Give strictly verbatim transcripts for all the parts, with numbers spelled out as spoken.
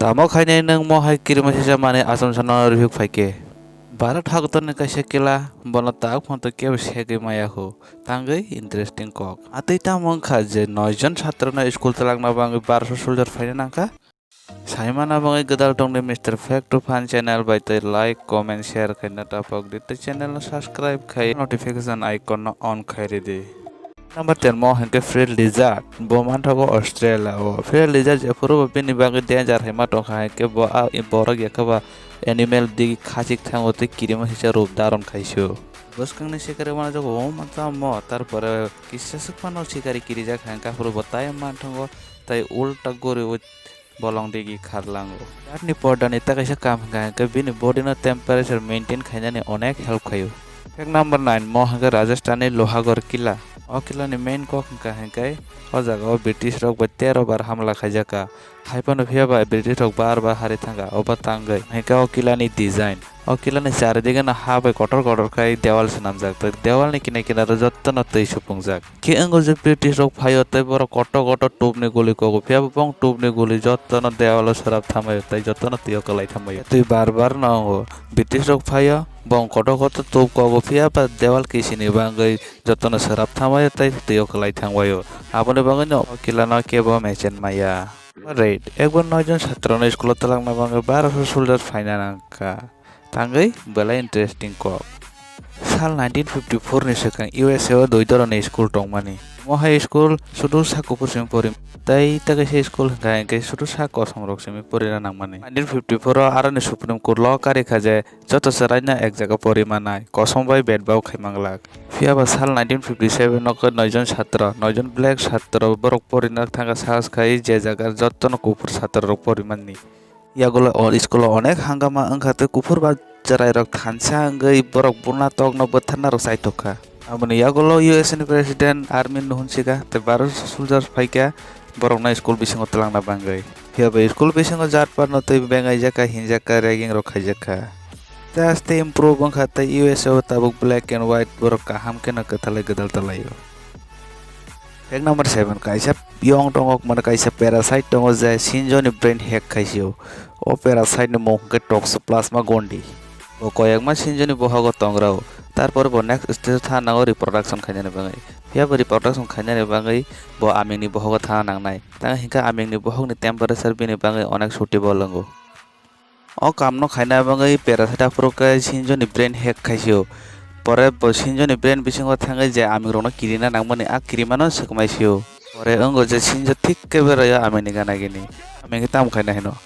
Tamo khainai nwng mo hai kirima sisa manwi achomsa no rihuk phaikhe. Bharat hakotorni kaisa kila, bono tak phano kebo segwi maya hu, tangwi interesting kok. Atwi tamo wngkha je noi jon chatrano school twlangna bagwi barosho soldier phaina nangkha. Saimana bagwi gwdal tongdi Mister Fact to Fun channel bai tei like, comment, share khaina tapok di tei channel no subscribe khai notification icon no on khai ridi. Number ten mo hwnkhe Fred Lizard, bo manthogo Australia o. Fred Lizard jephuru bo bini bagwi danger hai ma tongkha hwnkhe bo a borok yakha ba animal digi khachik thango tei kirima sisa rup dharon khaisio. Bwskangni sikari manajago o mantamo, tarpore kisa swk phano sikari kirijak hwnkhe aphuru bo tai manthogo tei ulta guriwi bolong digi kharlango. Lizard ni pordani ta kaisa kam hwnkha hwnkhe bini body no temperature maintain khainani onek help khaio. Fact number nine mo hwnkhe Rajasthan ni Lohagarh kila. O kila ni main kok hwnkha hwnkhe o jaga o British rok bai tero bar hamla khaijakha. Hai phano phiya ba British rok bar bar hari thangkha, obo tangwi hwnkhe o kila ni design. O kila ni charidige no ha bai kotor kotor khai dewal swnamjak, tei dewal ni kinar kinar o jotto no twi supungjak. Khe wngo je British rok phaio tei borok kotor kotor tubni guli kogo, phiya bo bong tubni guli jotto no dewalo srap thamaio tei jotto no twio kwlai thamaio. Twi bar bar no wngo British rok phaio, bong kotor kotor tub kogo, phiya ba dewal kisini bagwi jotto no srap thamaio tei twio kwlai thangbaio. Aboni bagwi no o kila no kebo mechen maya. Right, ekbar noi jon chatrano school o twlangna bagwi barosho soldier phaina nangkha. Tangwi belai interesting kok. Sal nineteen fifty-four ni swkang U S A o dui doroni school tongmani. Mo hai school sudu sak kuphur simi pori, tei ta kaisa school hwnkha hwnkhe sudu sak kosom rok simi porina nangmani. Nineteen fifty-four o aroni Supreme Court law kari kha je joto chwraino ek jaga pori manai, kosom bai bed bau khai manglak. Phiya ba sal nineteen fifty-seven o khe noi jon chatra, noi jon black chatra borok porina thangkha, sahas khai je jaga jottono kuphur chatra rok pori manni. Yagulo o school o onek hangama wngkha tei kuphur ba chwrairok thansa wngwi borok buna tokno bwtharna rok chaithok kha. Aboni yagulo U S ni President army no hunsikha tei barosho soldier phaikha borokno school bisingo twlangna bagwi. Phiya ba school bisingo jat parno twi bengaijak kha, hinjak kha, ragging rok khaijak kha. Tei aste improve wngkha tei U S A o tabuk black and white borok kaham kheno kwthalai gwdal talaio. Fact number seven, kaisa yong tongo, mane kaisa parasite tongo je sinjoni brain hack khaisio. O parasite ni mung hwnkhe Toxoplasma gondii. Bo koyakma sinjoni bohogo tongrao. Tarpore bo next stage o thana nango reproduction khainani bagwi. Phiya bo reproduction khainani bagwi bo amingni bohogo thana nangnai. Tang hinkhe amingni bohokni temperature bini bagwi onek suitable wngo. O kamno khaina bagwi parasite aphuru khe sinjoni brain hack khaisio. Pore bo sinjoni brain bisingo thangwi je amingrokno kirina nangmani a kirimano swkmaisio. Pore wngo je sinjo thik khe beraio amingni gana gini. Aming khe tamo khaina hino?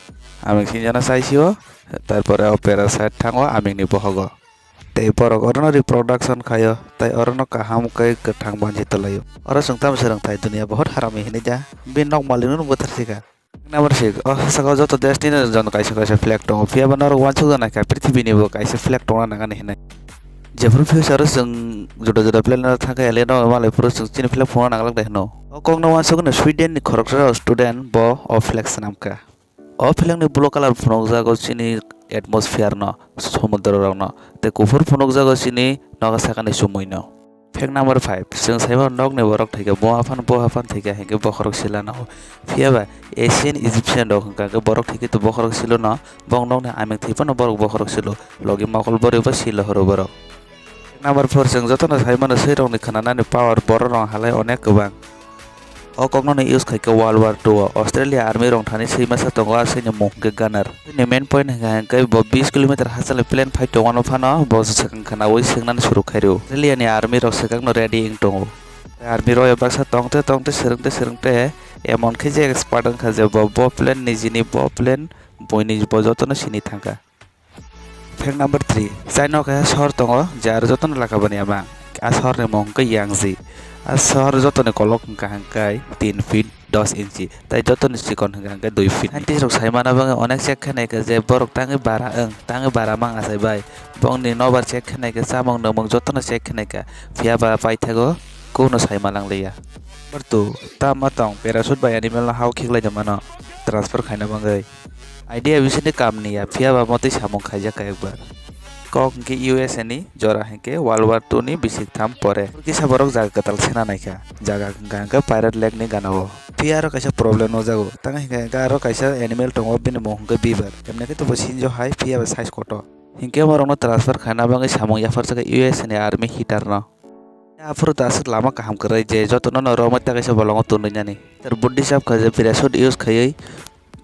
Aming sinjono chaisio, tarpore o parasite thango amingni bohogo. Tei borok orono reproduction khaio, tei orono kaham khe kwthang banchi twlaio. Oro chwng tamo swrwng thai, duniya bahut harami hinwi da. Bini nok malikno bwtharsikha. Number six, o saka joto desh ni jon kaisa kaisa flag tongo, phiya ba norok uansuk jana kha, prithibini bo kaisa flag tongna nangani hinwi. Jephuru future o chwng juda juda planet o thangkha, alien o malai phuru chwng chini flag phunukna nanglak de hino. O kokno uansuk no Sweden ni khoroksa student bo o flag swnamkha. O flag ni blue colour phunukjago chini atmosphere no, somudro rok no, tei kuphur phunukjago chini nogo sakani chumui no. Fact number five, chwng saimano nokni borok thaikhe bo aphano bo aphano thaikhe hinkhe bokhorok sila no. Phiya ba Asian Egyptian rok hwnkha khe borok thaikhe to bokhorok silo no, bong nokni aming thwi phano borok bokhorok silo, logi mokol borwi bo silo horo borok. Fact number four, chwng jotono saimano swi rokni khwnanani power borok rok halai onek kwbang. O kokno no use khaikhe World War two o Australia army rok thani swi masa tongo, a swini mung hwnkhe Gunner. Bini main point hwnkha hwnkhe bo bis kilometer hachalo plane phai tongmano phano bo swkang khwnaui swngnani suru khairw. Australia ni army rok swkang no ready wng tongo. Army rok ya baksa tongte tongte swrwngte swrwngte emon khe je expert wngkha je bo bo plane nijini bo plane buini bo jotono sini thangkha. Fact number three, China o kaisa sohor tongo, je aro jotono lakha bani ama. A sohor ni mung hwnkhe Yangtze. A sohor jotoni kolok hwnkha hwnkhe tin feet dos inchi, tei jotoni chikon hwnkha hwnkhe dui feet. Scientist rok saimano bagwi onek check khe naikha je borok tangwi bara wng, tangwi bara mang achai bai. Bongni nobar check khe naikha, chamung nwngmung jotono check khe naikha, phiya ba paithago kuno saima langliya. Number two, tamo tong, parachute bai animal no hao khiklai de mano, transfer khaina bagwi. Idea bisingni kaam ni ya, phiya ba motwi samung khaijak kha ekbar. Kok hwnkhe U S A ni jora hwnkhe World War two ni bisik tham pore. Kisa borok jaga kwtal sena naikha. Jaga hwnkha hwnkhe Pirate Lake ni gana o. Phiya aro kaisa problem nukjago. Tang hinkhe aro kaisa animal tongo, bini mung hinkhe beaver. Emni khe to bo sinjo hai, phiya bo size kotor. Hinkhe borokno transfer khaina bagwi samung yapharjakha U S A ni army hitter no. Aphuru ta aswk lama kaham kwrwi je jotono no romwi ta kaisa bolongo tundui nani. Hitter body sap kha je parachute use khaiwi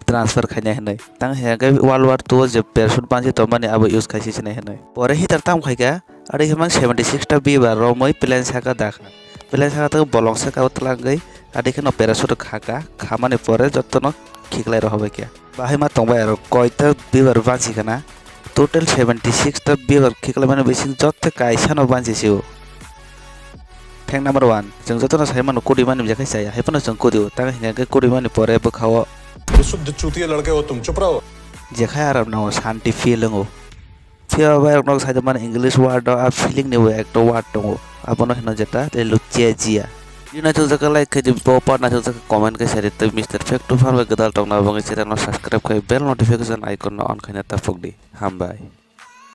transfer khainai hinwi. Tang hinkhe World War two o je parachute bansi tongmani abo use khaisi sinai hinwi. Pore hitter tam khaikha, adi khe mang seventy six ta beaver romwi plane saka dakha. Plane saka tei bolong saka o twlangwi adi kheno parachute khaka, khamani pore jotono khiklai rohorbaikha. Bahai ma tongbai aro koita beaver bansi khana. Total seventy six ta beaver khiklaimani bising joto kaisa no bansi sio. Fact number one, chwng jotono sai mano kudimani je khai chaya, hai phano chwng kudio, tang hinkhe kudimani pore bwkhao. ये शुद्ध चूतिया लड़के हो तुम, चुप रहो। Jekhai aram nango, shanti feel wngo. Phiya bai rok nok sai mano English word o, a feeling ni bo ekta word tongo. Abono hino jeta, tei luchia jia. Video naithok jaka like khai di, bo part naithok jaka comment khai sari, tei Mister Fact to Fun bai gwdal tongna bagwi channel no subscribe khai bell notification icon no on khaina tapuk di. Hambai.